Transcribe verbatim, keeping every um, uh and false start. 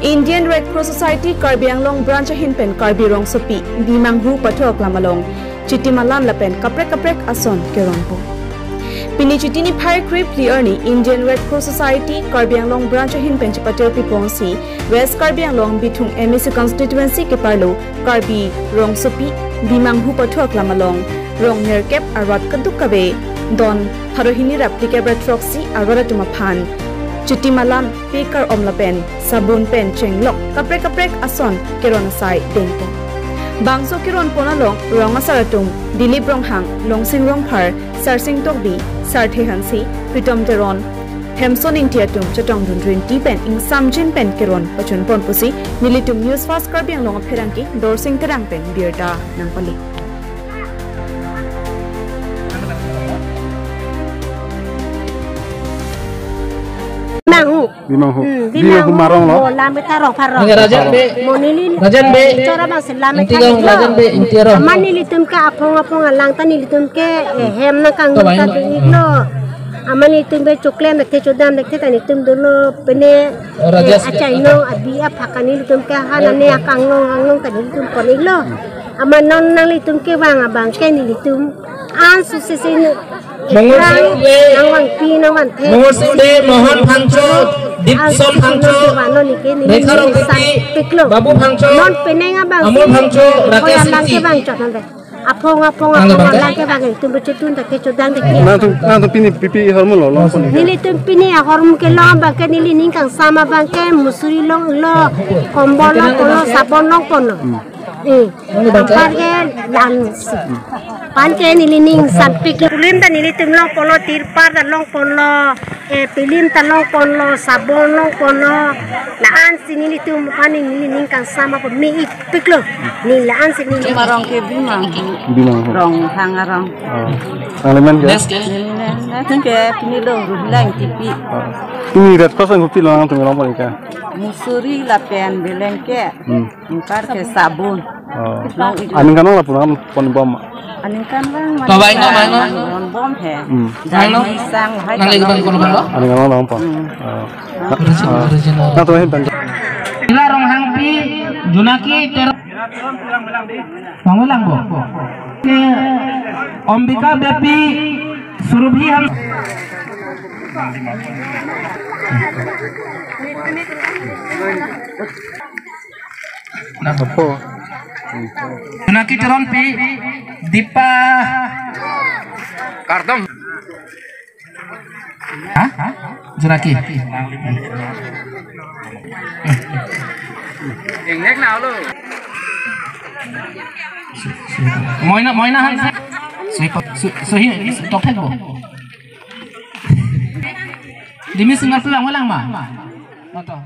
Indian Red Cross Society Karbi Anglong Branch ahin pen Karbi rongsopi Bimanghu Pathu Aklam along Chiti Malam lapen kaprek kaprek ason keronpo. Pini Chiti niphai krepli arni Indian Red Cross Society Karbi Anglong Branch ahin pen chepatir piponsi West Karbi Anglong Bithung M A C constituency keparlo Karbi rongsopi Bimanghu Pathu Aklam along rong nerkep arat keduk kave don pharo hini ra phlikep ra throksi arat atum aphan Chiti Malam, pe kar-om lapen sabun pen chenglok kaprek kaprek ason keron asai dengpo. Bangso keronpon along rong asar atum Dilip Ronghang, Longsing Rongphar, Sarsing Tokbi, Sarthe Hanse, Pritom Teron, Hemson Ingti atum chetongdun rinti pen ingsamjin pen keron pachunpon pusi nelitum News Fast Karbi Anglong apherangke Dorsing Terang pen birta nangpali. Bimanghu. Bimanghu. Hmm, Bimanghu Bimanghu marong lo. Mo lam beta rong pharo. Rajan Bey. Mo neli. Rajan Bey. Chora bang selam Inti beta rong, lo. Rajan Bey, Inti rong. Amat nelitum ke aphong aphong alang ta nelitum ke, eh, hem nangkangno ta dei lo. Amat nelitum ke choklem dekte chodam dekte ta nelitum dolo pene, eh, Rajas. Achainong abi apha ka nelitum ke ha nane akangno angno ta nelitum pon-ik lo. Amat non nanglitum kevang abang ke nelitum an susi si ne. Mongol Sing Bey. Nangvangpi nangvangthe. Mongol Sing Bey, Mohon Phangcho, Dipson Phangcho, Rekha Rongpipi, Babu Phangcho, non penang abang Amol Phangcho, Rakesh Singh. Aphong aphong aphong alang kevang tum bechutun ta kechodang dekte. Nangtum nangtum pini pipi ahormu lo longpon-ik? Nelitum pini ahormu kelong abang ke neli ning kangsam abang ke musuri longlo, kombol longponlo, sabon longponlo. Hmm. Eh, anpar ke la-an si. Pan ke neli ning sampik lo. Pilim ta nelitum longponlo, tirpal ta longponlo, eh, pilim ta longponlo, sabon longponlo. La-an si nelitum pan neli ning kangsam apot me-ik piklo. Ne la-an si neli. Marong ke Bimanghu. Bimanghu. Ronghang arong. Oh. Nangli men ke? Next ke? Neli men, neli ke pini lo Ruhlang T P. Oh. Pini Red Cross an kopi lo nangtum longpon-ik ke? Musuri lapen belengke. Hmm. Anpar ke sabun. Oh. Aningkan vang lapu nangponbom? Aningkan vang. Babai no, babai no. Ponbom he. Hmm. Babai no. Sang hai. Nangli ke bang kono bang lo? Aningkan vang nangpon. Hmm. Oh. Original, original. Nangtum ahin pen. Ila Ronghangpi, Junaki, Ter-, Bang Welang bo. Ke Ombika Beypi, Surabhi Ham. Nah, apa? Junaki Teronpi, Dipa Kardom. Hah? Junaki. Ingnek na lo. Moina, Moina Hanse. Sui, sui, sui, tok thek bo. Dimi single pulang walang ma? Moto.